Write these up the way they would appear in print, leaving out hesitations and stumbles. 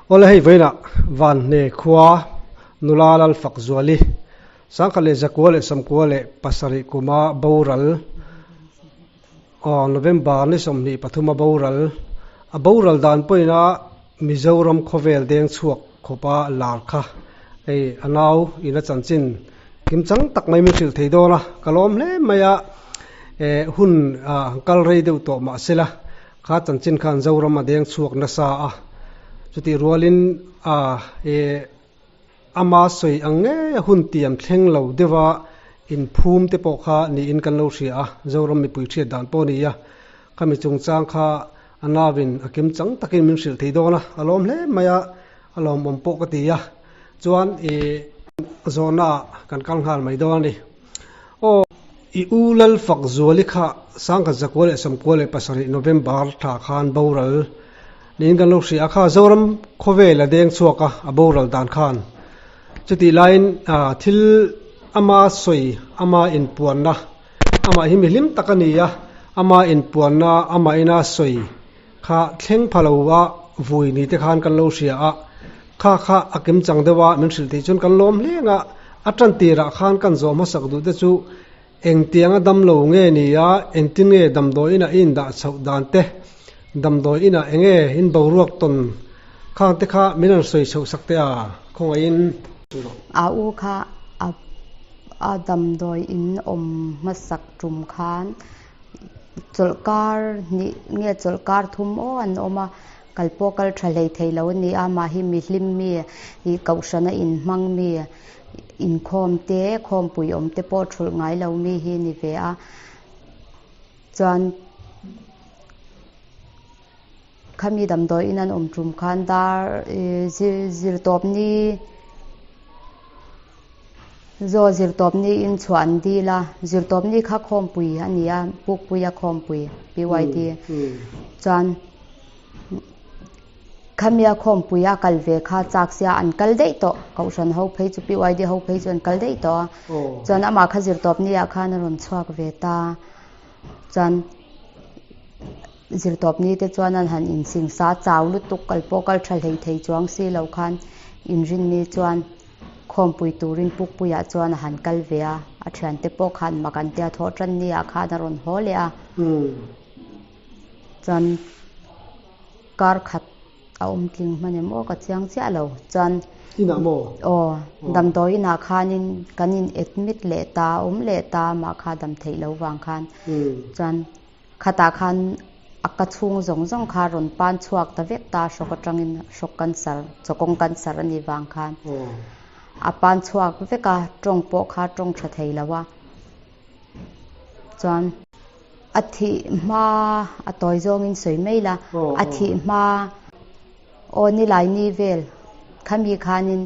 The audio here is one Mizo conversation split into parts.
Awle hei vawiinah Vanhne khua nula Lalfakzuali Sangkhat leh Zakua leh Samkua leh pasarih kuma boral aw November ni 23 a boral a boral dan pawhin a Mizoram khawvel deng chhuak khawpa lar kha hei a nau in a chanchin kimchang tak mai min hrilh thei dawn a, ka lawm hle mai a, eh hun kal rei deuh tawh mahsela kha chanchin khan Zoram a deng chhuak nasa a, chutih rualin a eh ama sawi ang ngei a hun tiam thleng lo deuha inphum te pawh kha niin kan lo hria a, Zoram mipui hriat dan pawh a ni a, khami chungchang kha a nauin a kimchang takin min hrilh thei dawn a, a lawm hle mai a, a lawmawm pawh ka ti a, chuan i zawhna ah kan kal nghal mai dawn a ni. Aw. I u Lalfakzuali kha Sangkhat Zakua leh Sawmkua leh pasarih November thla khan boral niin kan lo hria a, kha Zoram khawvel a deng chhuak a, a boral dan khan. Chutih laiin thil ama sawi, ama inpuanna, amah hi mihlim tak a ni a, ama inpuanna, ama ina sawi kha thleng pha lo a vui ni te khan kan lo hria a, kha kha a kim chang deuh a min hrilh theih chuan kan lawm hleng a, a tan tirah khan kan zawh hmasak duh te chu engtianga dam lo nge ni a, engtin nge damdawi inah i indah chhoh dan te, damdawi inah enge in boruak tawn khang te kha min rawn sawi chhoh sak teh a, khawngaihin. A u kha a damdawi in awm hmasak tum khan Chawlhkar hnih nge chawlhkar thum aw an awm a, kal pawh kal tha hlei thei lo a ni a, mah hi mihlim mi ih kohhrana inhmang mi inkhawm te khawmpui awm te pawh thulh ngai lo mi hi ni ve a, chuan Khami damdawiin an awm tum khan dar zirtawp ni zaw zirtawp niin chhuah an dil a, zirtawp ni kha khawmpui a ni a, Pukpuia khawmpui PYD chuan khamia khawmpui a kal ve kha chak sia an kal daih tawh, Kohhran ho phei chu PYD ho phei chu an kal daih tawh a, chuan amah kha zirtawp ni ah khan a rawn chhuak ve ta chuan. Zirtawpni te chuan an han insingsa chau lutuk kal pawh kal tha hlei thei chuang si lo khan inrinni chuan khawmpui turin Pukpuiah chuan a han kal ve a, a thiante pawh khan mak an tia thawh tan ni ah khan a rawn haw leh a. Chuan kar khat a awm tling hman em aw ka chiang chiah lo chuan Inah maw? Aw, damdawi inah khanin kan in admit leh ta, awm leh ta mah kha dam theih lo vang khan chuan Khatah khan a ka chhung zawng zawng kha rawn pan chhuak ta vek ta hrawk atangin hrawk cancer, chawkawng cancer a nih vang khan a pan chhuak vek a, tawng pawh kha tawng tha thei lo a. Chuan a thih hma a tawi zawngin sawi mai la, a thih hma aw nilai ni vel khami khanin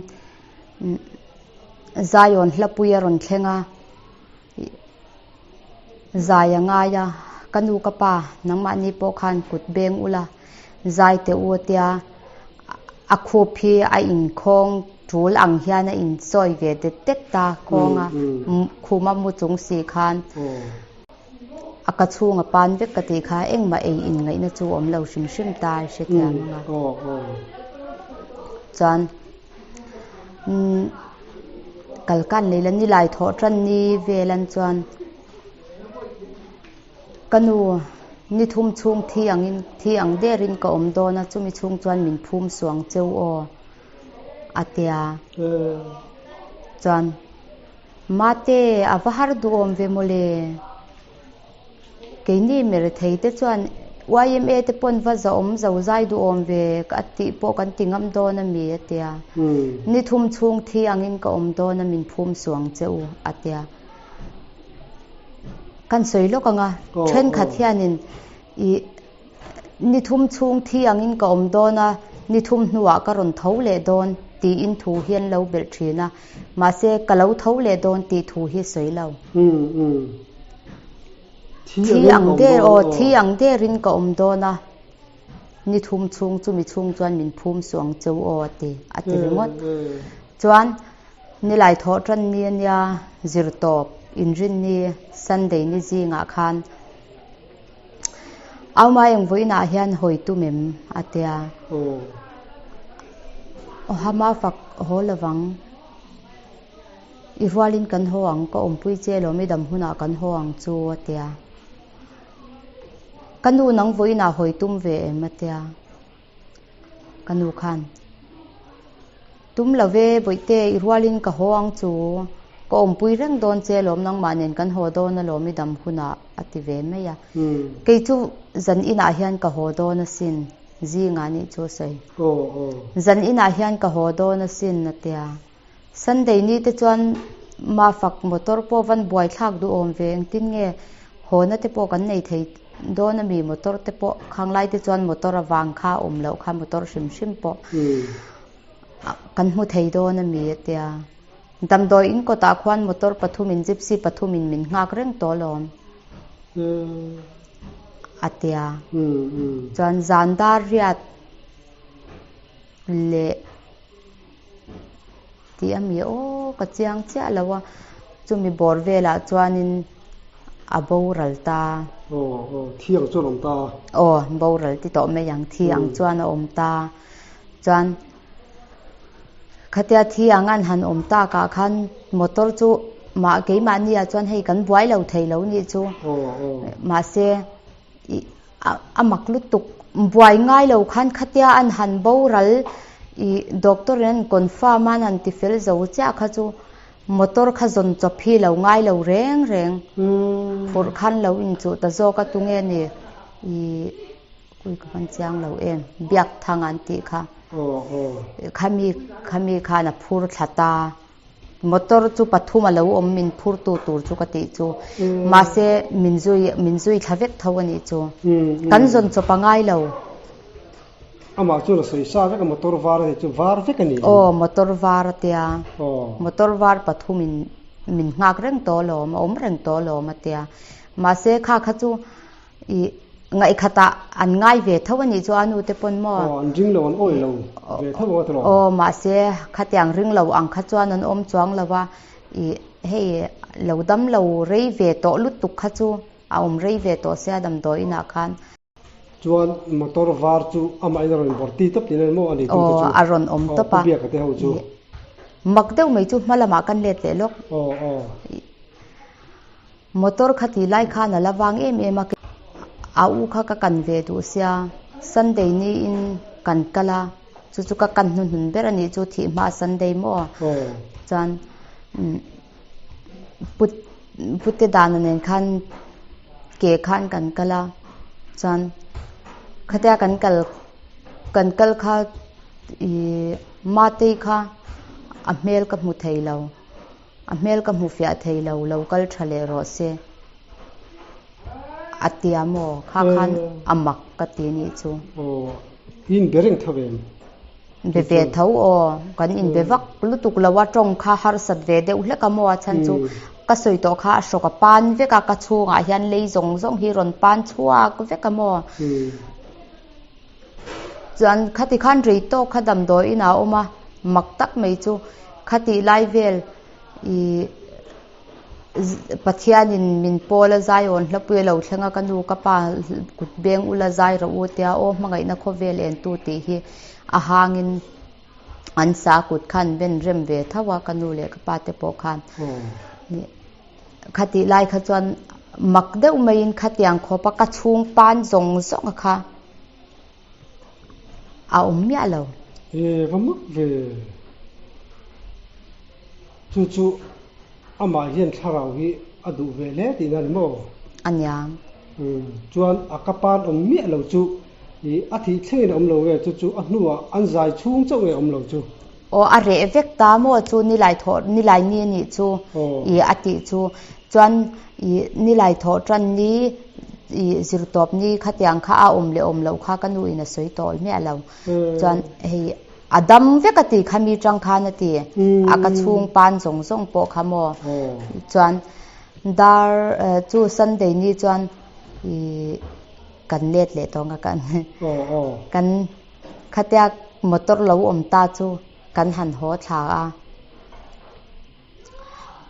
Zion hlapui a rawn thleng a. Zai a ngai a, ka nu ka pa nangmahni pawh khan kut beng ula zai teh u tia a khup hi a inkhawng tul ang hian a insawi ve det det ta khawng a, khuma mu chung si khan a ka chhung a pan vek ka tih kha engmah ei inngaihna chu awm lo hrim hrim ta i hrethiam ang a. Chuan. Kal kan lei la nilai thawh tan ni vel an chuan ka nu ni thum chhung thi angin thi ang derin ka awm dawn a chumi chhung chuan min phum suang cheu aw a tia chuan mate a va har duhawm ve mawle. Keini mirethei te chuan yma te pawn va zahawm zo zai duhawm ve a tih pawh kan ti ngam dawn a mi a tia. Ni thum chhung thi angin ka awm dawn a min phum suang che u a tia. Kan sawi lawk ang a, thenkhat hianin ih ni thum chhung thi angin ka awm dawn a, ni thum hnuah ka rawn tho leh dawn tiin thu hi an lo belh thin a, mahse ka lo tho leh dawn tih thu hi sawi lo. Thi ang der aw, thi ang derin ka awm dawn a, ni thum chhung chumi chhung chuan min phum suh ang cheu aw a ti, a ti ringawt. Chuan nilai thawh tan ni ania zirtawp inrinni Sunday ni zingah khan Auma eng vawiinah hian hawi tum em? a tia. Hama fak haw lovang. I rualin kan haw ang, ka awmpui che lawm i dam hunah kan haw ang chu a tia. Ka nu nang vawiinah hawi tum ve em a tia. Ka nu khan, Tum lo ve, Bawihte, i rualin ka haw ang chu, ka awmpui reng dawn che lawm nangmah nen kan haw dawn alawm i dam hunah a ti ve mai a. Kei chu zan inah hian ka haw dawn asin, zingah nih chu a sawi. Zan inah hian ka haw dawn asin a tia. Sunday ni te chuan Mafak motor pawh van buai thlak duhawm ve engtin nge hawna te pawh kan nei thei dawn ami motor te pawh khang lai te chuan motor avang kha awm loh kha motor hrim hrim pawh kan hmu thei dawn ami a tia. Damdawi in kawtah khuan motor pathum in gypsy pathum in min nghak reng tawh alawm a tia. Chuan zan dar riat leh. Tih a mi aw ka chiang chiah lo a, chumi bawr velah chuanin a boral ta. Aw aw thi ang chuan a awm ta. Aw boral ti tawh mai ang thi ang chuan a awm ta. Chuan khatia thi ang an han awm takah khan motor chu mah keimahni ah chuan hei kan buai lo thei lo nih chu. Aw aw. Mahse ih a mak lutuk buai ngai lo khan khatia an han boral ih doctor in an confirm a an han ti fel zo chiah kha chu motor kha zawn chawp hi lo ngai lo reng reng phurh khan lo inchuh ta zawk a tunge ni ih kui ka hman chiang lo em biak thang an tih kha khami khami khan a phur thla ta. Motor chu pathum a lo awm min phur tu tur chu ka tih chu. Mahse min zui min zui thla vek tho a nih chu. Kan zawn chawp a ngai lo. Amah chuan a sawi sa vek a motor var a nih chu var vek a ni. Aw motor var a tia. Motor var pathum in min nghak reng tawh alawm a awm reng tawh alawm a tia. Mahse kha kha chu Ih, ngaihkhatah an ngai ve tho a nih chu a nu te pawn maw? Aw, an ring lo, an awih lo ve tho ang a ti lo. Aw, mahse khatiang ring lo ang kha chuan an awm chuang lo a, ih, hei lo dam lo rei ve tawh lutuk kha chu a awm rei ve tawh sia damdawi inah khan. Chuan motor var chu amahin a rawn bawr ti tawp tih maw a nei tu te chu? Aw, a rawn awm tawp a. Aw, Pu Biaka te ho chu. Ih, mak deuh mai chu hma lamah kan let leh lawk. Aw, aw. Motor kha ti lai khan a la vang em em a, a u kha ka kan ve duh sia, Sunday ni in kan kal a, chu chu ka kan hnuhnun ber a nih chu thih hma Sunday maw? Chuan put pute dana nen khan ke khan kan kal a, chuan khatia kan kal kan kal kha ih Matei kha a hmel ka hmu thei lo. A hmel ka hmu fiah thei lo, lo kal tha leh rawh se. A tia maw? Kha khan a mak ka ti nih chu. Aw, i inbe reng tho em? Be ve tho aw, kan inbe vak lutuk lo a, tawng kha harsat ve deuh hlek a maw a chhan chu ka sawi tawh kha a hrawk a pan vek a, ka chhungah hian lei zawng zawng hi rawn pan chhuak vek a maw? Chuan khati khan rei tawk kha damdawi inah a awm a, mak tak mai chu khatih lai vel ih Pathianin min pawl a zai awn hlapui a lo thleng a, ka nu ka pa kut beng ula zai rawh u tia aw hmangaihna khawvel entu tih hi a hangin an sa kut khan ben rem ve tho a ka nu leh ka pa te pawh khan. Khatih lai kha chuan mak deuh maiin khatiang khawpa ka chhung pan zawng zawng a kha a awm miah lo. E va mak ve. Chu chu amah hian thlarau hi a duh ve hle tihna a ni maw? A niang. Chuan a ka pan awm miah lo chu i a thih thlengin a awm lo nge chu chu a hnuah an zai chhung chauh nge awm lo chu? Aw a reh vek ta maw chu nilai thawh nilai ni anih chu i a tih chu chuan i nilai thawh tan ni i zirtawp ni khatiang kha a awm leh awm loh kha ka nu in a sawi tawh miah lo chuan hei a dam vek a ti kha mi tang khan a ti a ka chhung pan zawng zawng pawh kha maw chuan dar chu Sunday ni chuan i kan let leh tawh ang a kan kan. Khatia motor lo awm ta chu kan han haw thla a,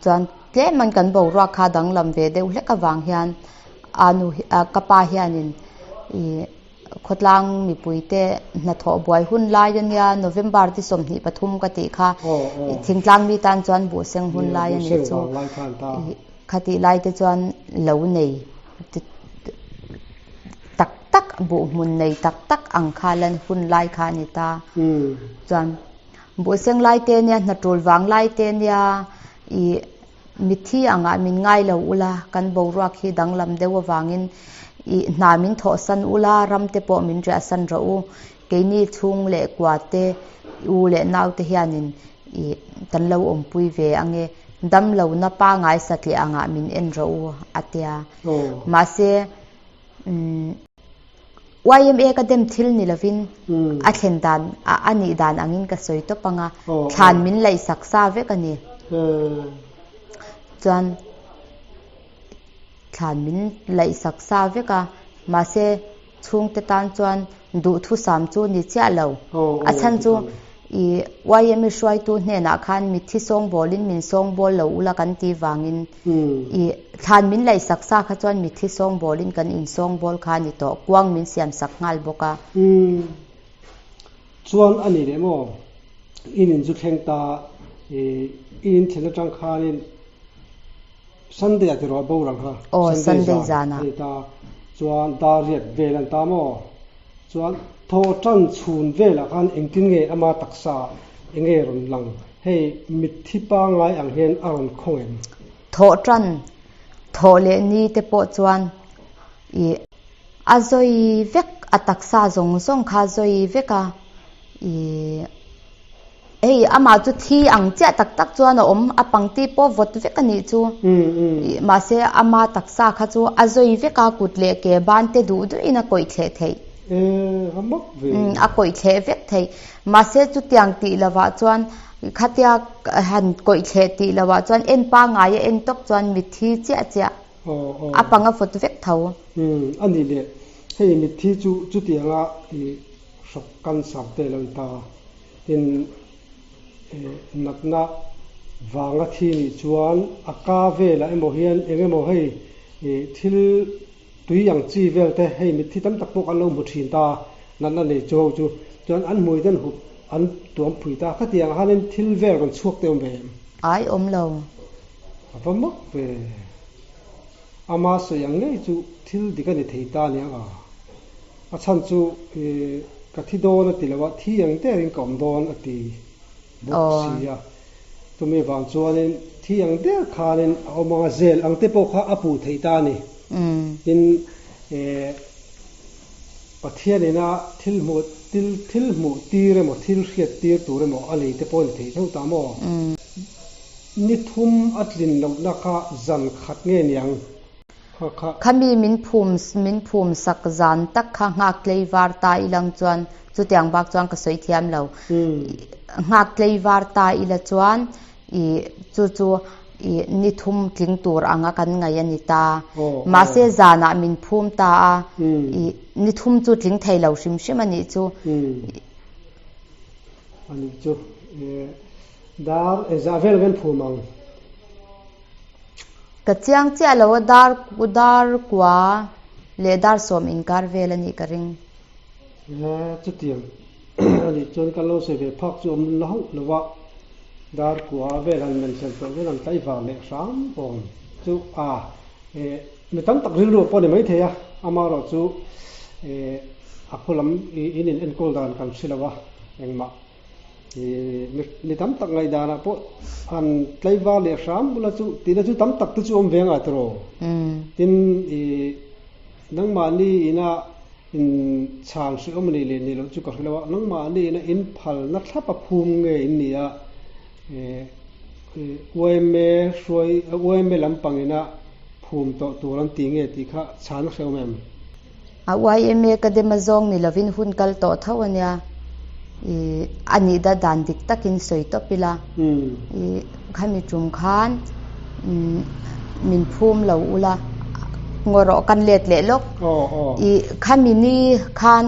chuan tlem an kan boruak kha danglam ve deuh hlek avang hian a nu hi ka pa hianin ih Khawtlang mipuite hnathawh buai hun lai a nia, November ti 23 ka tih kha thingtlang mi tan chuan buhseng hun lai a nih chu. Khatih lai te chuan lo nei tak tak, buhhmun nei tak tak ang kha lan hun lai kha a ni ta. Chuan buhseng lai te nia, hnatul vang lai te nia, ih Mitthi angah min ngai lo ula, kan boruak hi danglam deuh avangin i hna min thawhsan ula, ram te pawh min riahsan rawh u. Keini chhung leh kua te, u leh nau te hianin i kan lo awmpui ve ange, dam lohna pangai satliah angah min en rawh u, a tia. Mahse, umm. YMA ka dem thil ni lovin a thlen dan a nih dan angin ka sawi tawp ang a, thlan min laihsak sa vek a ni. Chuan thlan min laihsak sa vek a, mahse chhungte tan chuan duhthusam chu ni chiah lo. A chhan chu I YMA hruaitu hnenah khan mitthi sawngbawlin min sawngbawl lo ula kan ti vangin i thlan min laihsak sa kha chuan mitthi sawngbawlin kan insawngbawl kha a ni tawh, kuang min siamsak nghal bawk a. Umm. Chuan a ni leh maw? In in zu thleng ta i in in thlen atang khanin Sunday ah tiraw a boral kha? Aw, Sunday zan a ni ta. Chuan dar riat vel an ta maw? Chuan thaw tan chhun velah khan engtin nge ama taksa eng nge rawn lang? Hei mitthi pangngai ang hian a rawn khawng em? Thawh tan, thawh leh ni te pawh chuan i a zawi vek, a taksa zawng zawng kha a zawi vek a, i Hei amah chu thi ang chiah tak tak chuan a awm, a pangti pawh vawt vek a nih chu. Mahse ama taksa kha chu a zawi vek a, kut leh ke ban te duh duhin a kawih thleh theih. A kawih thleh vek theih. Mahse chutiang tih lovah chuan khatia han kawih thleh tih lovah chuan en pangngai a en tawp chuan mitthi chiah chiah a pang a vawt vek tho. A nih leh hei mitthi chu chutianga hrawk cancer te lo ni ta. Tin, natna vanga thi nih chuan a ka velah emaw hian eng emaw hei thil tui ang chi vel te hei mitthi tam tak pawh kan lo hmu thin ta, natna nei chu ho chu chuan an hmui ten hup an tuam phui ta. Khatiang hanin thil vel rawn chhuak te awm ve em? Ai awm lo. A va mak ve. Ama sawi ang ngei chu thil dik a ni thei ta aniang a. A chhan chu ka thi dawn a ti lo a, thi ang derin ka awm dawn a ti bawk si a. Chumi vang chuanin thi ang der khanin a awm ang a, zel ang te pawh kha a puh theih ta a ni. Tin, Pathianina thil hmuh thil hmuh tir emaw thil hriat tir tur emaw a nei te pawh a ni thei tho ta maw? Ni thum a tlin lohna kha zan khat nge niang? Kha kha. Khami min phum min phum sak zan tak kha nghak tlei var ta ilang chuan chutiang bak chuan ka sawi thiam lo. Nghak tlei var ta ila chuan i chu chu i ni thum tling tur anga kan ngaih a ni ta. Mahse zanah min phum ta a, i ni thum chu tling thei lo hrim hrim a nih chu. A nih chu. Dar engzah vel kan phum ang? Ka chiang chiah lo a, dar dar kua leh dar sawm inkar vel a nih ka ring. He chutiang a nih chuan kan lo sawi ve phak chu awm la hauh lo a, dar kua vel han mention tawh chuan an tlaivar leh hram awm chu a mi tam tak rilru pawh a ni maithei a, amaherawh chu a khaw lam in in enkawl dan kan hre lo a engmah. Mi tam tak ngaihdanah pawh han tlaivar leh hram bula chu tihna chu tam tak te chu awm ve anga tiraw. Tin i nangmahni ina in chhan hrih awm a nih leh nih loh chu ka hre lo a, nangmahni ina in phalna thlap a phum nge in ni a, yma hruai yma lampang ina phum tawh tur an ti nge tih kha chhan a hreh awm em? A yma ka dem a zawng ni lovin hun kal tawh tho a nia. I a nih da dan dik takin sawi tawp ila. I khami tum khan min phum lo ula ngaw rawh kan let leh lawk. I khami ni khan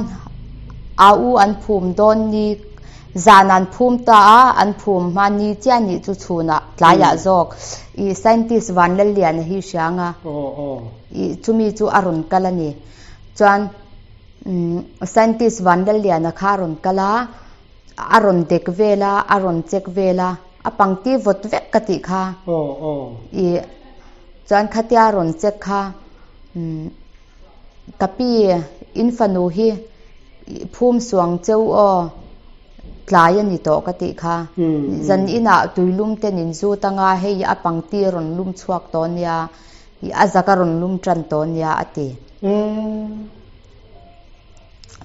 a u an phum dawn ni Zan an phum ta a, an phum hma ni chiah nih chu chhunah tlaiah zawk i scientist Vanlalliana hi hria anga i chumi chu a rawn kal a ni. Chuan Scientist Vanlalliana kha a rawn kal a, a rawn dek vel a, a rawn check vel a, a pangti vawt vek ka tih kha. Ih chuan khatia a rawn check kha ka pi in fanu hi phum suang cheu aw tlai a ni tawh ka tih kha. Zan inah tuilum ten in zut anga hei a pangti a rawn lum chhuak tawh nia. I a zak a rawn lum tan tawh nia a ti.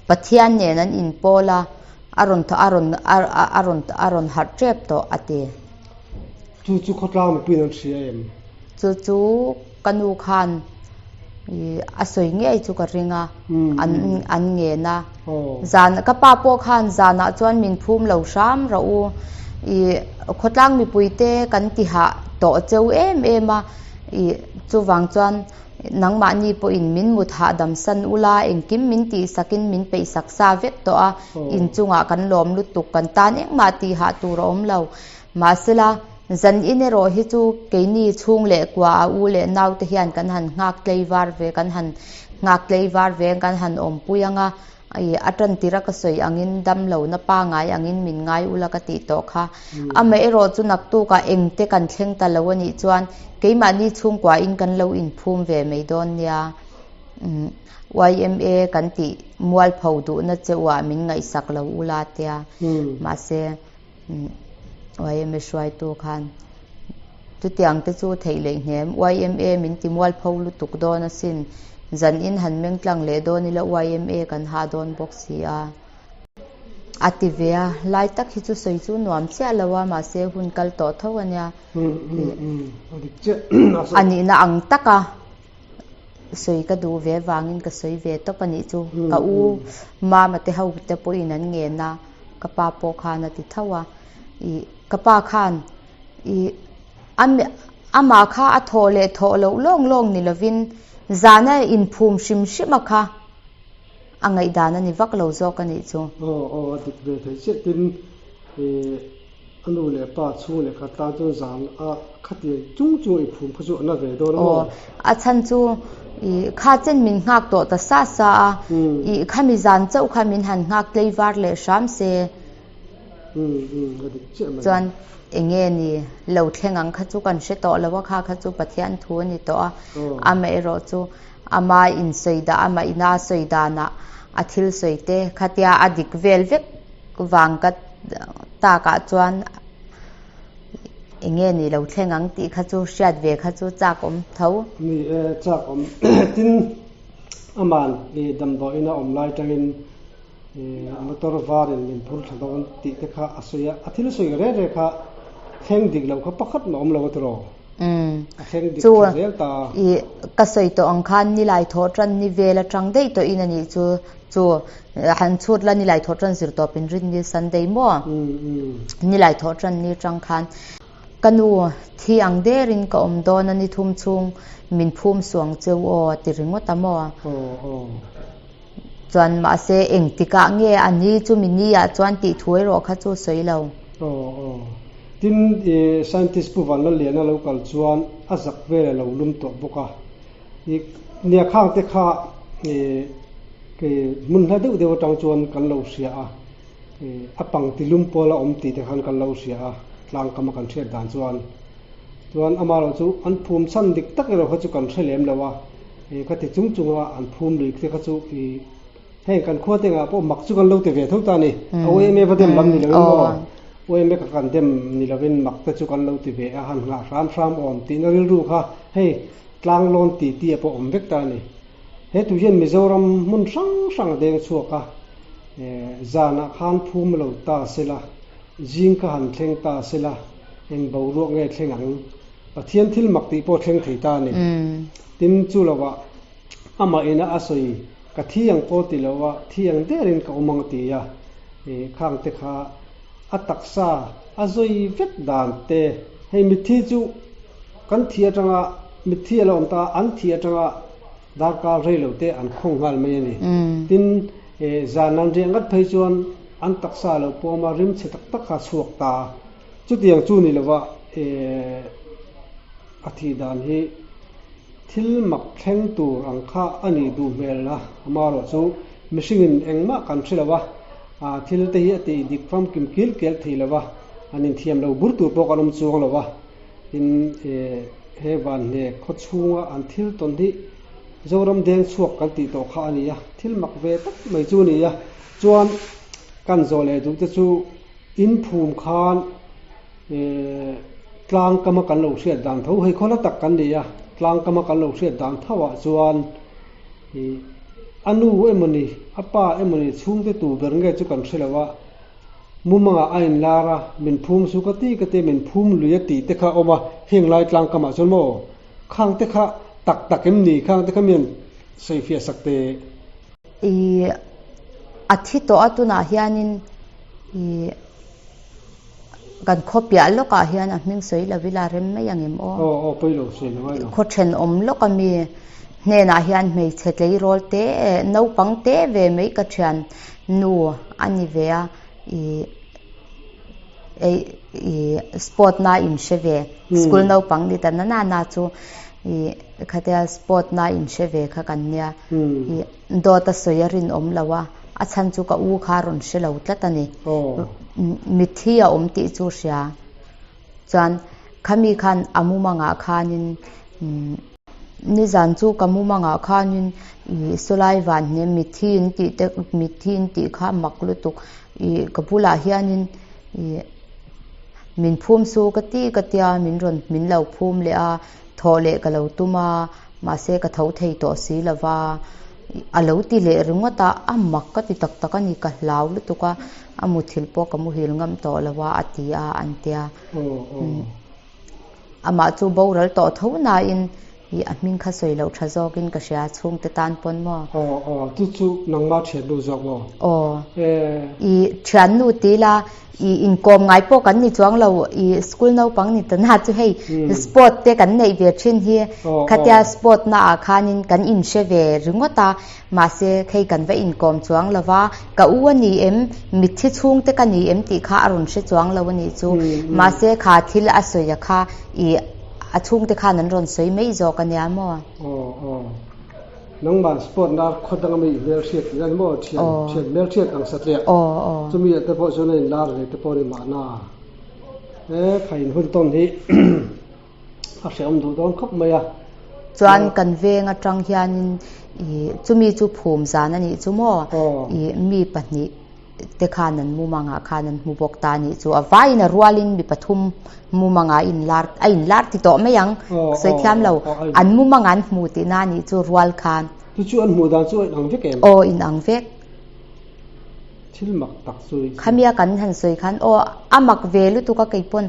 Pathian nen an inpawl a, a rawn a rawn a rawn a rawn harh tep tawh a ti. Chu chu khawtlang mipuiin an hria em? Chu chu ka nu khan i a sawi ngei chu ka ring a, an an ngen a. Zan ka pa pawh khan zanah chuan min phum lo hram rawh u. I khawtlang mipuite kan ti hah tawh cheu em em a. I chuvang chuan nangmahni pawhin min mut hahdam san ula, engkim min tihsakin min peihsak sa vek tawh a, inchungah kan lawm lutuk, kan tan engmah tih hah tur a awm lo. Mahsela, zan in erawh hi chu keini chhung leh kua a u leh naute hian kan han nghak tlei var ve, kan han nghak tlei var ve, kan han awmpui ang a, I a tan tir a ka sawi angin dam lo na pa ngai angin min ngai ula ka tih tawh kha. Amaherawh chu naktukah engte kan thleng ta lo a nih chuan keimahni chhungkuain kan lo inphum ve mai dawn nia. Yma kan tih mualpho duhna che uah min ngaihsak lo ula tia. Mahse yma hruaitu khan chutiang te chu theih leh hnem. Yma min ti mualpho lutuk dawn asin. Zan in han meng tlang leh dawn ila yma kan hah dawn bawk si a. A ti ve a, lai tak hi chu sawi chu nuam chiah lo a, mahse hun kal tawh tho a nia. A nihna ang tak a sawi ka duh ve vangin ka sawi ve tawp a nih chu. Ka u mama te ho te pawhin an ngen a, ka pa pawh khan a ti tho a. Ih ka pa khan ih a amah kha a thawh leh thawh loh lawng lawng ni lovin zana inphum hrim hrim a kha a ngaihdan a ni vak lo zawk a nih chu. Aw aw a dik ve thei chiah tin ih A nu leh pa chhung leh khat tan chuan zan a khatiang chung chung i phum kha chu a na ve dawn a maw? Aw, a chhan chu i kha chen min nghak tawh ta sa sa a, i khami zan chauh kha min han nghak tlei var leh hram se. A dik chiah mai. Chuan eng nge ni lo thleng ang kha chu kan hre tawh lo a, kha kha chu Pathian thu a ni tawh a, amaherawh chu ama insawi dah, ama ina sawi danah a thil sawi te khatia a dik vel vek vang ka takah chuan eng nge ni lo thleng ang tih kha chu hriat ve kha chu chak awm tho. Ni e, chak awm. Tin, aman i damdawiin a awm lai tangin i motor varin min phur thla dawn tih te kha a sawi a, a thil sawi reng reng kha thleng dik loh kha pakhat mah awm lo a tiraw? A thleng dik thla zel ta. Chu i ka sawi tawh ang khan nilai thawh tan ni vel atang daih tawhin a nih chu. Chu han chhut la nilai thawh tan zir tawp in rin ni Sunday maw? Nilai thawh tan ni tang khan ka nu thi ang derin ka awm dawn a ni thum chhung min phum suang cheu aw a ti ringawt a maw? Chuan mahse engtikah nge a ni chumi ni ah chuan tih thu erawh kha chu sawi lo. Tin, scientist Pu Vanlalliana lo kal chuan a zak vel a lo lum tawh bawk a. Nia khang te kha hmun hla deuh deuh atang chuan kan lo hria a, a pang ti lum pawl a awm tih te khan kan lo hria a, tlang kam a kan hriat dan chuan. Chuan amaherawh chu an phum chhan dik tak erawh kha chu kan hre lem lo a, ka ti chung chung a an phum lui te kha chu heng kan khua te engah pawh mak chu kan lo ti ve tho ta a ni. A UMA va dem lam ni lovin maw? UMA ka kan dem ni lovin mak te chu kan lo ti ve a, han nghah hram hram awm tihna rilru kha hei Tlang lawn ti ti a pawh awm vek ta a ni. He tu hian Mizoram hmun hrang hrang a deng chhuak a, zanah khan phum lo ta se la, zing ka han thleng ta se la, eng boruak nge thleng ang? Pathian thil mak tih pawh thleng thei ta a ni. Tin, chu lovah amah ina a sawi ka thi ang pawh ti lo a, thi ang derin ka awm ang ti a, khang te kha a taksa a zawi vek dan te, hei mitthi chu Kan thi atanga mitthi a lo awm ta a, an thi atanga darkar rei lo te an khawng nghal mai a ni. Tin, zan an riah ngat phei chuan an taksa a lo pawm a, rimchhe tak tak kha a chhuak ta a. Chutiang chu ni lova a thih dan hi thil mak thleng tur ang kha a nih duh hmel a, amaherawh chu Mihringin engmah kan hre lo a, thil te hi a tih dik famkim kil kel thei lo a, an inthiam lo bur tur pawh kan awm chuang lo a. Tin, he vanhne khaw chhunga an thil tawn hi Zoram deng chhuak kan tih tawh kha a ni a, thil mak ve tak mai chu a ni a. Chuan kan zawh leh duh te chu in phum khan tlang kama kan lo hriat dan tho, hei khawla tak kan ni a, tlang kama kan lo hriat dan tho ah chuan a nu emawni a pa emawni chhungte tu ber nge chu kan hre lo a, Mumangah a inlar a, min phum su ka ti ka ti a, min phum lui a tih te kha a awm a, heng lai tlang kamah chuan maw khang te kha tak tak em ni, khang te kha mian sawifiah sak teh. I a thi tawh a tunah hianin i kan khaw piah lawkah hian a hming sawi lo ila rem mai ang em aw? Aw aw pawi lo sawi lo ngai lo. Khaw thenawm lawk a mi hnenah hian hmeichhe tleirawl te naupang te ve mai ka thian Nu a ni ve a, i ei i sport na in hre ve, school naupang ni ta na na na chu i khatia sport na in hre ve kha kan nia, i dawt a sawi a rinawm lo a, a chhan chu ka u kha a rawn hre lo tlat a ni, mitthi a awm tih chu hria, chuan khami khan a mumangah khanin Nizan chu ka mumangah khanin ih sawlai van hnem mitthi in tih te mitthi in tih kha mak lutuk ih ka bulah hianin ih min phum su ka ti ka tia min rawn min lo phum leh a thawh leh ka lo tum a mahse ka tho thei tawh si lo va a lo ti leh ringawt a a mak ka ti tak tak a ni ka hlau lutuk a a muthilh pawh ka muhil ngam tawh lo a a ti a an tia. Amah chu boral tawh tho nain ih a hming kha sawi loh tha zawkin ka hria chhungte tan pawn maw? Aw aw chu chu nangmah thiannu zawk maw? Aw ih thiannu ti ila ih inkawm ngai pawh kan ni chuang lo ih school naupang ni ta na chu hei sport te kan neih ve thin hi khatia sport na ah khanin kan inhre ve ringawt a Mahse, khei kan va inkawm chuang lo va, ka u a ni em, mitthi chhungte ka ni em tih kha a rawn hre chuang lo a nih chu. Mahse, kha thil a sawi a kha i a chhungte khan an rawn sawi mai zawk a nia maw? Aw aw. Nangmah sport na khaw dang ami hmel hriat tih a ni maw? Thian thian hmel hriat ang satliah. Aw aw. Chumi ah te pawh chuan a inlar ve te pawh a ni mahna. E, kha in hun tawn hi. a hrehawm duh dawn khawp mai a. Chuan kan veng atang hianin ih chumi chu phum zan a nih chu maw ih mi pahnih te khan an mumangah khan an hmu bawk ta a nih chu a vaiin a rualin mi pathum mumangah a inlar a inlar ti tawh mai ang sawi thiam lo an mumangah an hmu tihna a nih chu rual khan. Chu chu an hmuh dan chu a inang vek em? Aw inang vek. Thil mak tak chu i. Khamia kan han sawi khan aw a mak ve lutuk a kei pawn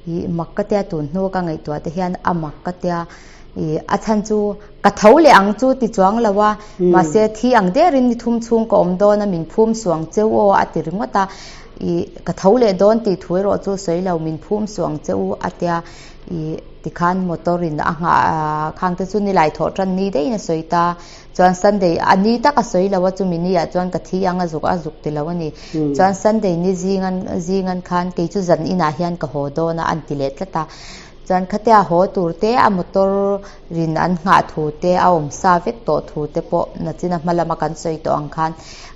ih mak ka tia tun hnu ka ngaihtuah te hian a mak ka tia ih a chhan chu ka tho leh ang chu ti chuang lo a mahse thi ang derin ni thum chhung ka awm dawn a min phum suang cheu aw a ti ringawt a ih ka tho leh dawn tih thu erawh chu sawi lo min phum suang cheu a tia ih tikhan motor in a nghah khang te chu nilai thawh tan ni daih in a sawi ta. Chuan Sunday a ni tak a sawi lo a, chumi ni ah chuan ka thi ang a zuk a zuk ti lo a ni. Chuan Sunday ni zing an zing an khan kei chu zan inah hian ka haw dawn a an ti leh tlat a. Chuan khatia haw tur te a motor rin an nghah thu te a awm sa vek tawh thu te pawh nachina hma lama kan sawi tawh ang khan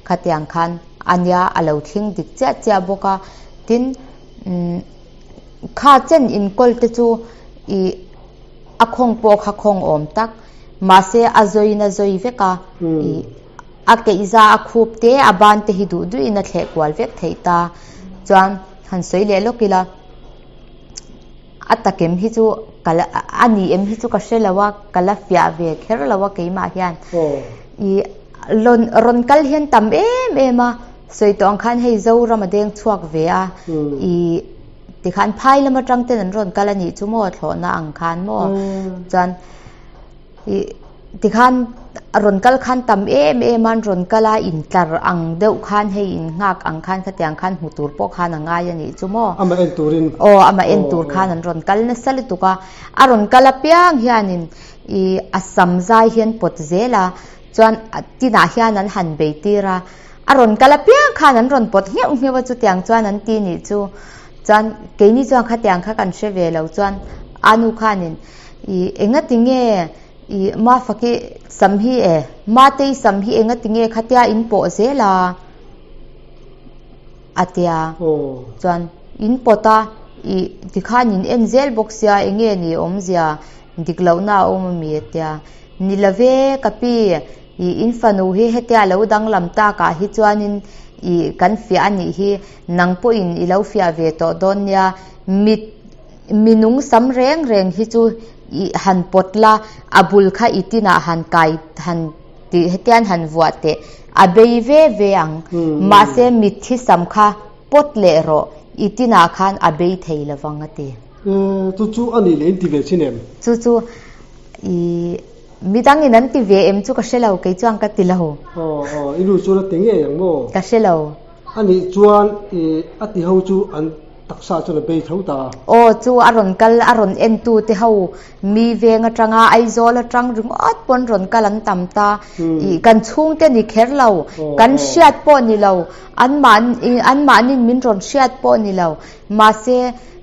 khatiang khan a nia a lo thleng dik chiah chiah bawk a. Tin kha chen inkawl te chu ih A khawng pawh kha khawng awm tak. Mahse a zawiin a zawi vek a, ih a keihza a khup te a ban te hi duh duhin a thleh kual vek theih ta. Chuan han sawi leh lawk ila, a takem hi chu ka la a ni em hi chu ka hre lo a, ka la fiah ve kher lo a keimah hian. Ih rawn rawn kal hian tam em em a, sawi tawh ang khan hei Zoram a deng chhuak ve a, ih. Tikhan phai lam atang ten an rawn kal a nih chu maw thlawhna ang khan maw chuan ih tikhan rawn kal khan tam em em a an rawn kal a intlar ang deuh khan hei in nghak ang khan khatiang khan hmu tur pawh khan a ngai a nih chu maw Amah en turin aw amah en tur khan an rawn kal nasa lutuk a a rawn kal apiang hianin ih a sam zai hian pawt zel a chuan tinah hian an han bei tir a. A rawn kal apiang khan an rawn pawt ngheuh ngheuh a chutiang chuan an ti nih chu. Chuan keini chuan khatiang kha kan hre ve lo chuan a nu khanin ih enga tinge I Mafaki sam hi e, Matei sam hi enga tinge khatia in pawh zel a? a tia. Chuan in pawt a, i tikhan in en zel bawk sia enge ni awmzia dik lohna a awm ami a tia. Ni love ka pi, i in fanu hi hetia lo danglam takah hi chuanin i kan fiah a nih hi, nang pawhin i lo fiah ve tawh dawn nia, mit Mi nung sam reng reng hi chu i han pawt la, a bul kha i tinah han kai han tih hetian han vuah teh, a bei ve ve ang. Mahse mitthi sam kha pawt leh rawh, i tinah khan a bei thei lovang a ti. Chu chu a nih leh in ti ve chin em? Chu chu i midangin an ti ve em chu ka hre lo, kei chuan ka ti lo. Aw aw, i nu chuan a ti ngei ang maw? Ka hre lo. A nih chuan i a ti ho chu an Taksa chuan a bei tho ta. Aw chu a rawn kal a rawn en tu te ho mi veng atanga Aizawl atang ringawt pawn rawn kal an tam ta ih kan chhungte ni kher lo kan hriat pawh ni lo an mahni an mahnin min rawn hriat pawh ni lo mahse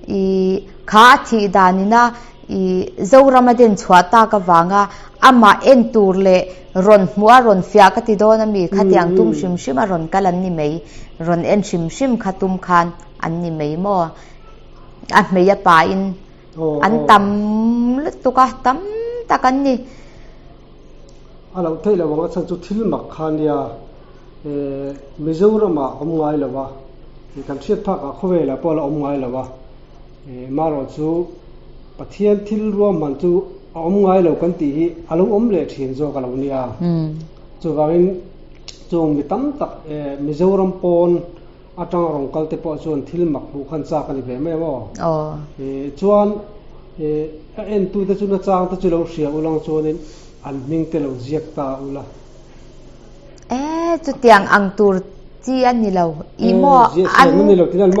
ih kha a thih dan ina ih Zoram a den chhuah tak avanga amah en tur leh rawn hmuh a rawn fiah ka ti dawn ami khatiang tum hrim hrim a rawn kal an ni mai rawn en hrim hrim kha tum khan. An ni mai maw? A hmei a pain an tam lutuk a, tam tak an ni. A loh theih loh ang a chhan chu thil mak kha nia Mizoramah awm ngai lo a, kan hriat phakah khawvelah pawh a la awm ngai lo a, marawh chu Pathian thil ruahman chu a awm ngai lo kan tih hi a lo awm leh thin zawk a lo nia. Chuvangin chung mi tam tak Mizoram pawn Atang rawn kal te pawh chuan thil mak hmuh khan chak a ni ve mai ang aw. Chuan a entu te chu nachang te chu lo hria ulang chuanin an hming te lo ziak ta ula. E chutiang ang tur chi a ni lo. I maw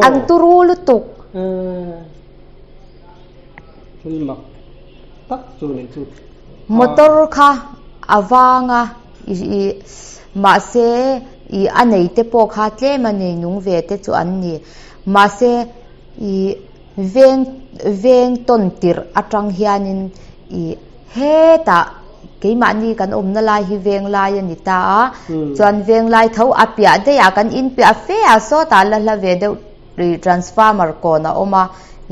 an turu lutuk. Thil mak tak chu nih chu. Motor kha a vang a, i mahse i a nei te pawh kha tlem a nei nung ve te chu an ni. Mahse i veng veng tawn tirh atang hianin i hetah keimahni kan awmna lai hi veng lai a ni ta a, chuan veng lai tho a piah daih ah kan inpiah fe a sawtah la hla ve deuh Ri transformer kawn a awm a,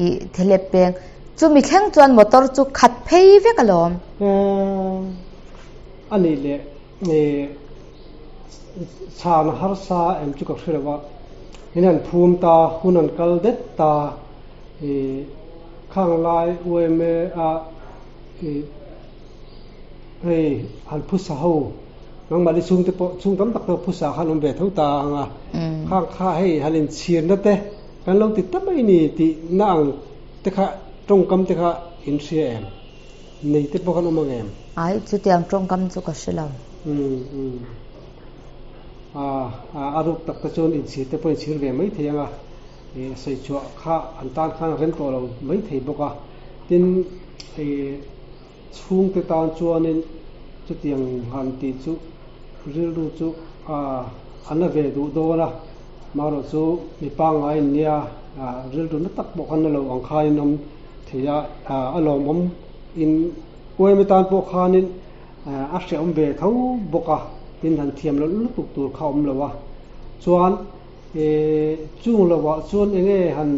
ih thelep peng. Chumi thleng chuan motor chu khat phei vek alawm. A nih leh chhan harsa em chu ka hre lo a, in han phum ta, hun an kal det ta, ih khang lai UMA a ih hei han phusa ho. Nangmahni chhungte pawh chhung tam tak te phusa khan awm ve tho ta ang a, khang kha hei han inchhirna te kan lo ti ta mai ni tih na ang te kha tawngkam te kha in hria em? Nei te pawh khan awm ang em? Ai, chutiang tawngkam chu ka hre lo. Umm umm. A ruk tak te chuan inchhir te pawh inchhir ve mai thei ang a, sawi chhuah kha an tan khan a rem tawh lo mai thei bawk a. Tin, Chhungte tan chuanin chutiang han tih chu rilru chu a na ve duh dawn a, marawh chu mi pangngai in nia rilru na tak pawh khan na lo ang khanin awm thei a, a lawmawm in uaimi tan pawh khanin a hrehawm ve tho bawk a, tin han thiam loh lutuk tur kha awm lo a, chuan chung lovah chuan enge han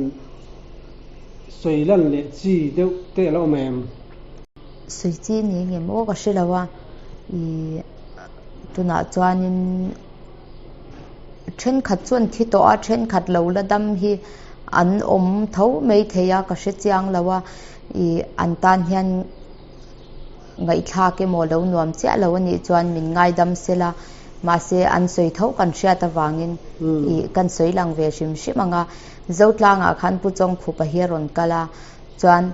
sawi lan leh chi deuh te a la awm em? Sawi chi ni nge maw ka hre lo a, ih tunah chuanin thenkhat chu an thi tawh a, thenkhat lo la dam hi an awm tho mai thei a ka hre chiang lo a, ih an tan hian ngaihthlak emaw lo nuam chiah lo a nih chuan min ngaidam sela, mahse an sawi tho kan hriat avangin ih kan sawi lang ve hrim hrim ang a, Zotlangah khan Pu Chawngkhupa hi a rawn kal a, chuan.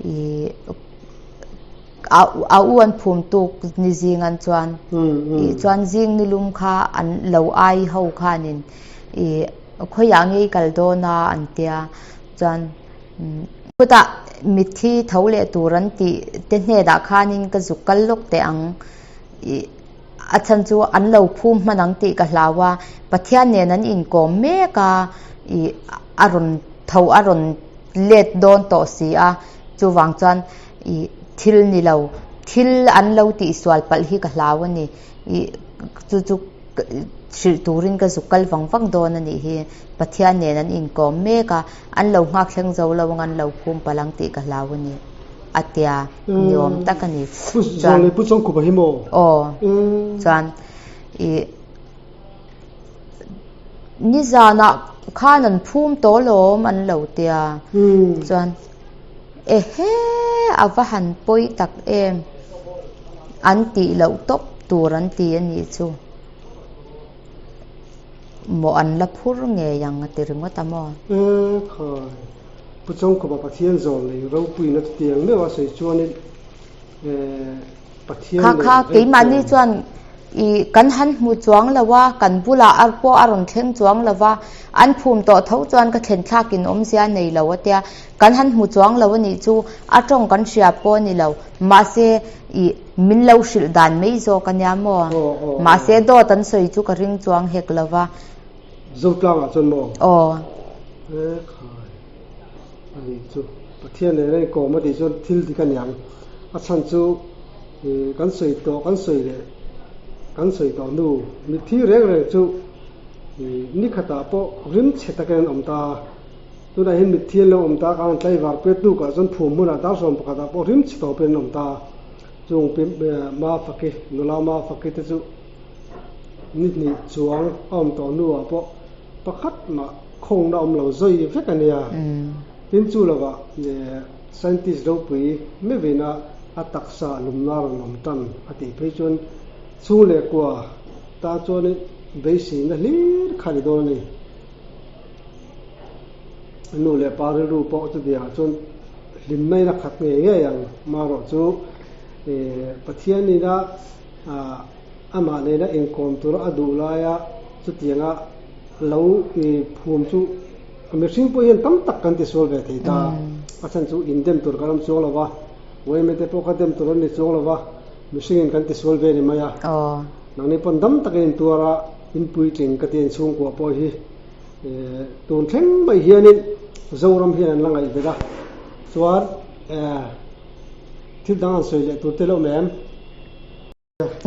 Ih a u an phum tuk ni zing an chuan ih chuan zing ni lum kha an lo ai ho khanin ih khawiah ngei kal dawn a an tia chuan chutah mitthi tho leh tur an tih te hnenah khanin ka zuk kal lawk teh ang ih a chhan chu an lo phum hman ang tih ka hlau a Pathian nen an inkawm mek a ih a rawn tho a rawn. let dawn tawh si a, chuvang chuan ih thil ni lo, Thil an lo tihsual palh hi ka hlau a ni. Ih chu chu hrilh turin ka zuk kal vang vang dawn a nih hi. Pathian nen an inkawm mek a, an lo nghak thleng zo lo ang an lo phum palh ang tih ka hlau a ni. A tia ni awm tak a ni. Chuan Pu Chawngkhupa hi maw? Aw. Chuan ih nizanah khan an phum tawh alawm an lo tia. Chuan. Ehe! A va han pawi tak em? An tih loh tawp tur an ti a nih chu. Maw an la phur ngei ang a ti ringawt a maw? E khai! Pu Chawngkawpa Pathian zawn lei ropuina chutiang meuh a sawi chuanin e Pathian Kha kha keimahni chuan i kan han hmu chuang lo a, kan bulah a pawh a rawn thleng chuang lo va, an phum tawh tho chuan ka thlen thlakin awmzia nei lo a tia, kan han hmu chuang lo a nih chu, a tawng kan hria pawh a ni lo, mahse i min lo hrilh dan mai zawk a nia maw? Mahse dawt an sawi chu ka ring chuang hek lo va. Zotlangah chuan maw? Aw. E khai. A nih chu. Pathian leh reng kawm a tih chuan thil dik a niang. A chhan chu kan sawi tawh, kan sawi leh kan sawi tawh hnu mitthi reng reng chu ni khatah pawh rim chhe takin an awm ta a. Tunah hian mitthi an lo awm ta a, kan tlaivar pet hnukah chuan phum hmunah dar sawm pakhatah pawh rim chhe tawpin an awm ta a. Chung Mafaki, nula Mafaki te chu ni hnih chuang a awm tawh hnuah pawh pakhat mah khawngna awm lo zawi vek a nia. Tin chu lovah scientist ropui meuhin a a taksa lumna rawn awm tan a tih phei chuan chhung leh kua ta chuan beiseina hlir kha a ni dawn a ni. Nu leh pa rilru pawh chutiangah chuan hlimna in a khat ngei ngei ang. Marawh chu Pathianin a amah nena inkawm tura a duh laia chutianga lo phum chu mihring pawh hian tam tak kan tisual ve thei ta. A chhan chu indem tur kan awm chuang lo va, uaime te pawh kha dem tur an ni chuang lo va, mihringin kan tisual ve ni mai a. Nangni pawn dam takin intuar a, inpuitling ka ti inchhungkua pawh hi tun thleng mai hianin Zoram hian an la ngaih vet a. Chuan thil dang an sawi leh tur te lo awm em?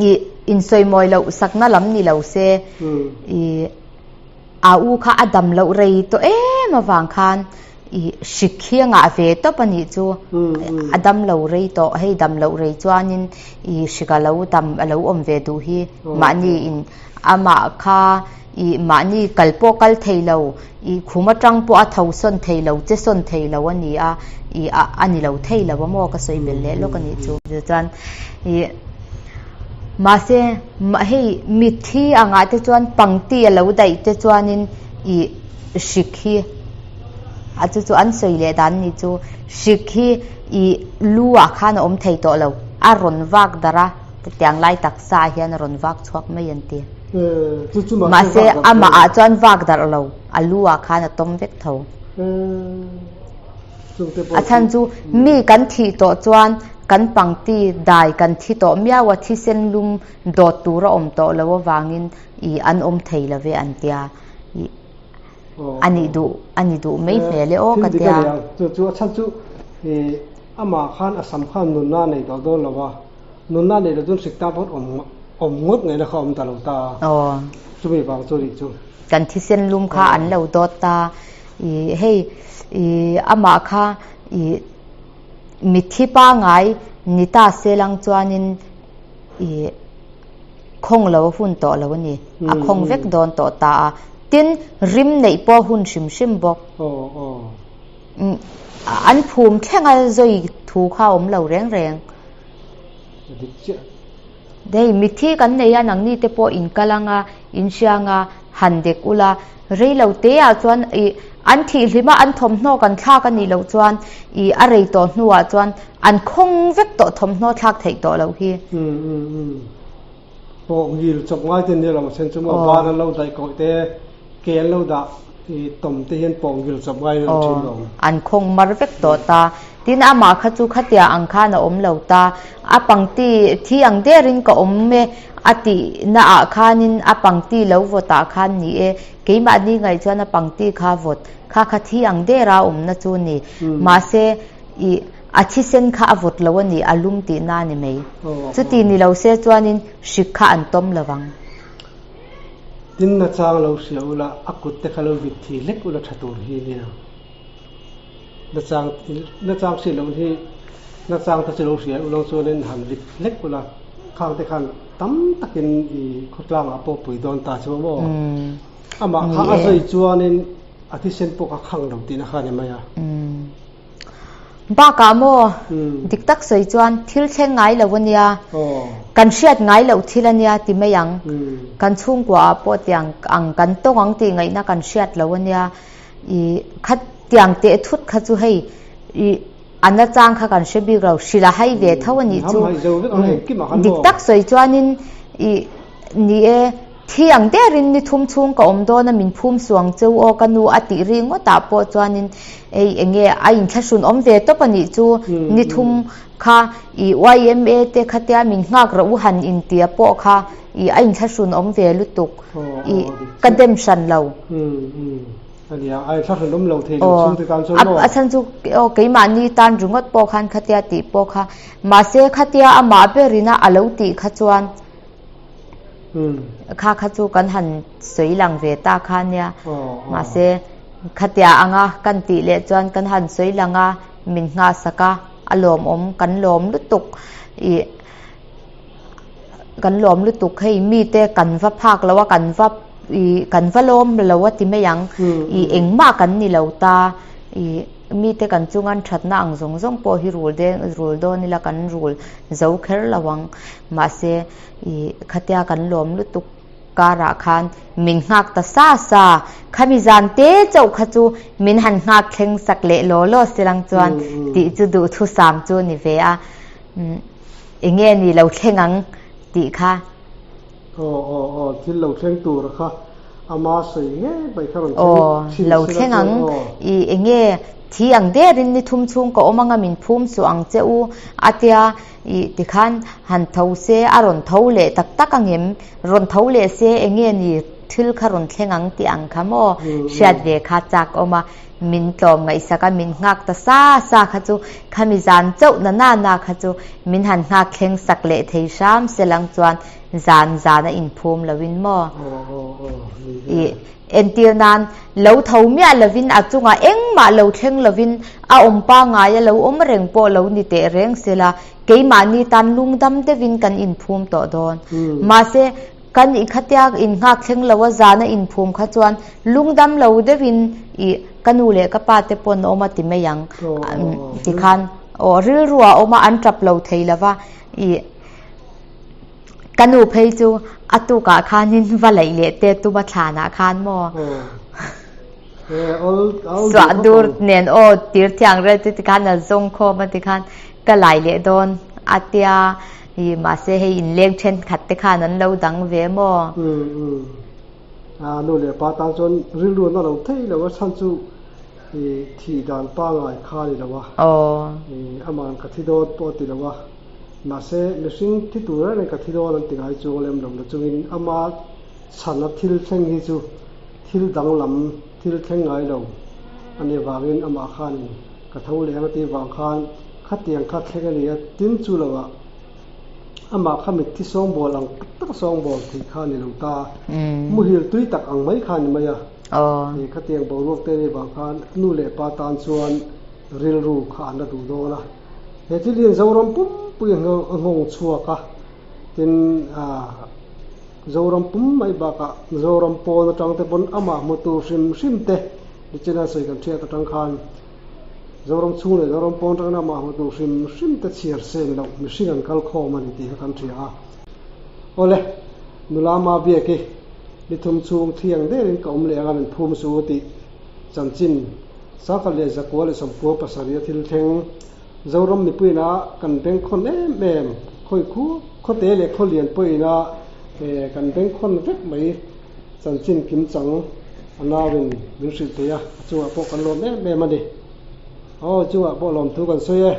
I insawimawi loh sakna lam ni lo se, i a u kha a dam loh rei tawh em avang khan i hrik hi a ngah ve tawp a nih chu. A dam lo rei tawh, hei dam loh rei chuanin i hrik a lo dam a lo awm ve duh hi mahni in amah kha i mahni kal pawh kal thei lo, i khum atang pawh a tho sawn thei lo, che sawn thei lo a ni a, i a ni lo thei lo a maw ka sawi belh leh lawk a nih chu. Chuan i mahse hei mitthi angah te chuan pangti a lo daih te chuanin i hrik hi a chu chu an sawi leh dan ni chu hrik hi i lu ah khan a awm thei tawh lo a rawn vak darh a tiang lai taksa ah hian a rawn vak chhuak mai an ti mahse amah ah chuan vak darh lo a lu ah khan a tawm vek tho. A chhan chu mi kan thih tawh chuan kan pangti dai kan thi tawh miau a, thisen lum dawt tur a awm tawh lo avangin i an awm thei lo ve an tia i a nih duh a ni duh mai hmel e aw ka tia. Chu chu a chhan chu i amah khan a sam khan nunna a nei tawh dawn lo a, nunna a neih loh chuan hrik ta phawt awm awm ngawt ngaihna kha a awm ta lo ta a, chumi vang chu a nih chu. Kan thisen lum kha an lo dawt ta. I hei i amah kha i mitthi pangai ni ta se lang chuanin i khawng lo a hun tawh lo a ni. A khawng vek dawn tawh ta a. Tin, rim neih pawh a hun hrim hrim bawk. An phum thleng a zawi thu kha a awm lo reng reng. Hei mitthi kan nei a nangni te pawh in kal anga in hriang a han dek ula rei lo te ah chuan ih an thih hlim a an thawmhnaw kan thlak a nih loh chuan ih a rei tawh hnuah chuan an khawng vek tawh thawmhnaw thlak theih tawh loh hi. Pawh ngil chawp ngai te nia lo sen chu maw ban an lo daih kawih te ke an lo dah i tawm te hian pawh ngil chawp ngai an thin lo. An khawng mar vek tawh ta. Tin amah kha chu khatia ang khan a awm lo ta. A pangti thi ang derin ka awm e a tih na ah khanin a pangti lo vawt ah khan ni e. Keimahni ngaih chuan a pangti kha vawt kha kha thi ang dera awmna chu ni. Mahse i. A thisen kha a vawt lo a ni, a lum tihna a ni mai. Chuti ni lo se chuanin hrik kha an tawm lo vang. Tin nachang lo hria ula, a kut te kha lo vit thi hlek ula tha tur hi nia. Nachang nachang hriat loh hi nachang te chu lo hria ulawng chuanin han vit hlek ula, khang te khan tam takin i khawtlangah pawh pui dawn ta chu maw. Amah kha a zai chuanin a thisen pawh kha khang lo tihna kha a ni mai a. Bakah maw, dik tak sawi chuan thil thleng ngai lo a nia, kan hriat ngai loh thil a nia ti mai ang. Kan chhungkuaah pawh tiang ang kan tawng ang tih ngaihna kan hriat lo a nia. I kha tiang teh thut kha chu hei i a nachang kha kan hre bik lo, hrilh a hai ve tho a nih chu. Dik tak sawi chuanin i ni e. Thi ang derin ni thum chhung ka awm dawn a, min phum suang cheu aw ka nu a tih ri ngawtah pawh chuanin ei enge a inthlahrun awm ve tawp a nih chu, ni thum kha i yma te khatia min nghak rawh u han intia pawh kha i a inthlahrun awm ve lutuk i ka dem hran lo. Aw a chhan chu aw keimahni tan ringawt pawh khan khatia tih pawh kha mahse khatia amah berina a lo tih kha chuan Kha kha chu kan han sawi lang ve ta kha nia. Mahse, khatia anga kan tih leh chuan kan han sawi lang a, min nghahsak a, a lawmawm, kan lawm lutuk. Ih, kan lawm lutuk hei mite kan va phak lo a, kan va ih kan va lawm lo a ti mai ang. Ih, engmah kan ni lo ta. Ih, mite kan chungan thatna ang zawng zawng pawh hi rul deng rul dawn ila kan rul zo kher lo ang. Mahse, i khatia kan lawm lutuk karah khan min nghak ta sa sa. Khami zan te chauh kha chu min han nghak thleng sak leh law law silang chuan tih chu duhthusam chu ni ve a. Enge ni lo thleng ang tih kha. Aw aw aw thil lo thleng tur kha ama sawi ngei mai kha rawn thleng thin Aw lo thleng ang i enge thi ang derin ni thum chhung ka awm anga min phum suh ang che u a tia i tikhan han tho se a rawn tho leh tak tak angem rawn tho leh se enge ni thil kha rawn thleng ang tih ang kha maw hriat ve kha chak awm a Min tlawm ngaihsak a, min nghak ta sa sa kha chu khami zan chauh na na na kha chu min han nghak thleng sak leh thei hram se lang chuan zan zan a inphum loin maw? I entir nan lo tho miah lovin a chungah engmah lo thleng lovin a awm pangai a lo awm reng pawh lo ni teh reng se la keimahni tan lungdam deuhin kan inphum tawh dawn. Mahse, Kan i khatiak in nghak thleng lo a zan a inphum kha chuan lungdam lo deuhin i ka nu leh ka pa te pawn awm a ti mai ang tikhan aw rilru a awm a an tap lo thei lo va i ka nu phei chu a tukah khanin va laih leh te tum a thlanah khan maw suah dur nen aw tir thiang rel chu tikhan a zawng khawm a tikhan ka lai leh dawn a tia. I mahse hei inleng thenkhat te khan an lo dang ve maw? Umm umm. A nu leh pa tan chuan rilru an a lo thei lo a chhan chu i thih dan pangai kha a ni lo a. Aw. I aman ka thi dawn pawh a ti lo a. Mahse mihring thi tur reng reng ka thi dawn an ti ngai chuang lem lo na chungin ama chhana thil thleng hi chu thil danglam thil thleng ngai lo a nih vangin amah khanin Ka tho leh ang a tih vang khan khatiang kha thleng a ni a, tin chu lo ah amah kha mitthi sawngbawl ang tak tak sawngbawl theih kha a ni lo ta, muhil tui tak ang mai kha a ni mai a, hei khatiang boruak te nih vang khan nu leh pa tan chuan rilru kha an la duh dawn a, he thil hian Zoram pumpui a nghawng chhuak a, tin Zoram pum mai bakah Zoram pawn atang te pawn amah hmu tur hrim hrim te Nichina sawi kan hriat atang khan Zoram chhung leh Zoram pawn atangin amah hmu tur hrim hrim te chhiar sen loh mihring an kal khawm a ni tih kha kan hria a. Awle, nula ma biak i ni thum chhung thiang derin ka awm leh anga min phum su tih chanchin Sakhat leh Zakua leh Sawmkua pasarih a thil thleng Zoram mipuiin a kan bengkhawn em em, khawi khu khawte leh khawlian pawhin a kan bengkhawn vek mai chanchin kimchang a nauin min hrilh thei a, a chungah pawh kan lawm em em a ni. Aw, chungah pawh lawmthu kan sawi e.